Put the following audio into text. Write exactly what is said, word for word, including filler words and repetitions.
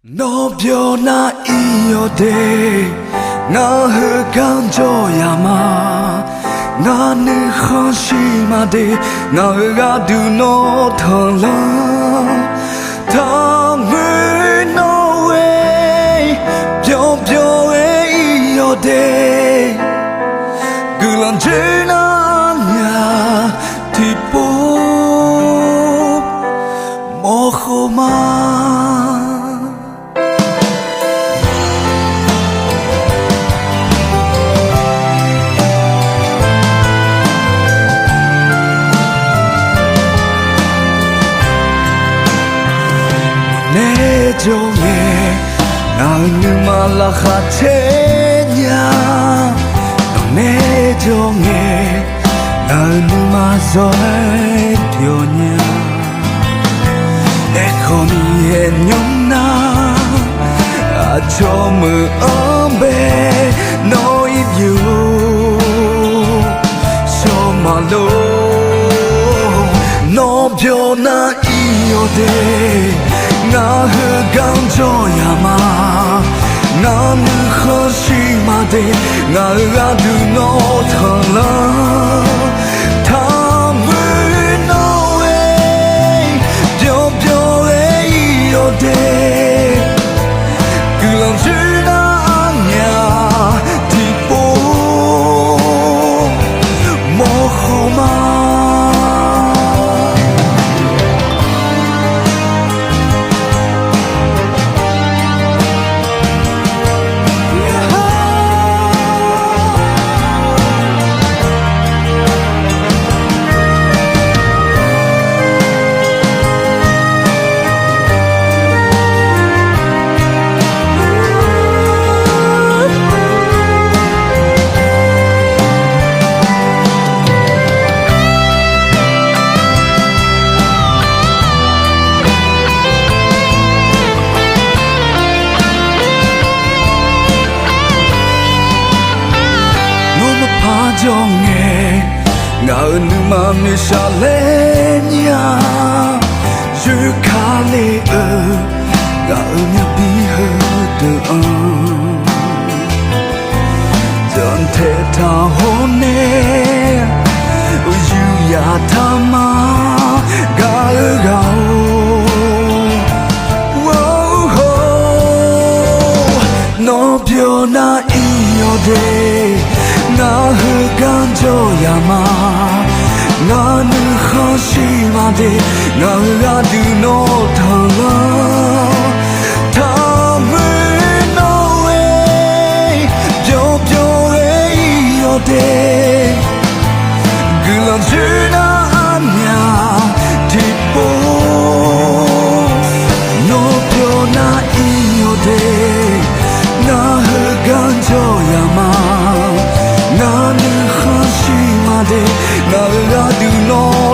Nawr byawq nar ir-awq de, ngaq heugar jawr yaq ma. Ngaq nuikhanr shir ma de, ngaq-euq gharduq nawr tanqlanr. Taqmuiq nawr-aer, byawq byawq-aer ir-awq de, guiqlanq dzoer nar aqmyaq tiqpov mawrkhof ma. Nae jawr ngae, ngaq-euq nuima laqkhaq caer nya. Nawqnae jawr ngae, ngaq-euq nuima zawr-aer pyawq nya. Aerkhawf ni aer nymr nar, aqcawq meuq-anr bae nawr ir byov-or, shawr maqlor. Nawr byawq nar ir-awq de, ngaq heugar jawr yaq ma. Ngaq nuikhanr shir ma de, ngaq-euq gharduq nawr tanqlanr. Taqmuiq nawr-aer, byawq byawq-aer ir-awq de, guiqlanq dzoer nar aqmyaq tiqpov mawrkhof ma. Nawr maqpar jawr ngae, ngaq-euq nuima noeqshaq laer nya. Yoer Kali-eu, ngaq-euq myavbi heudeuq-anr, jantaeq taq hawr nae, uqyuif yaq taq ma gaq-eu ghaq-or. Nawr byawq nar ir-awq de, ngaq heugar jawr yaq ma. Ngaq nuikhanr shir ma de, ngaq-euq gharduq nawr tanqlanr. Taqmuiq nawr-aer, byawq byawq-aer ir-awq de, guiqlanq dzoer nar aqmyaq tiqpov. Nawr byawq nar ir-awq de, ngaq heugar jawr yaq ma. Ngaq nuikhanr shir ma de, ngaq-euq gharduq nawr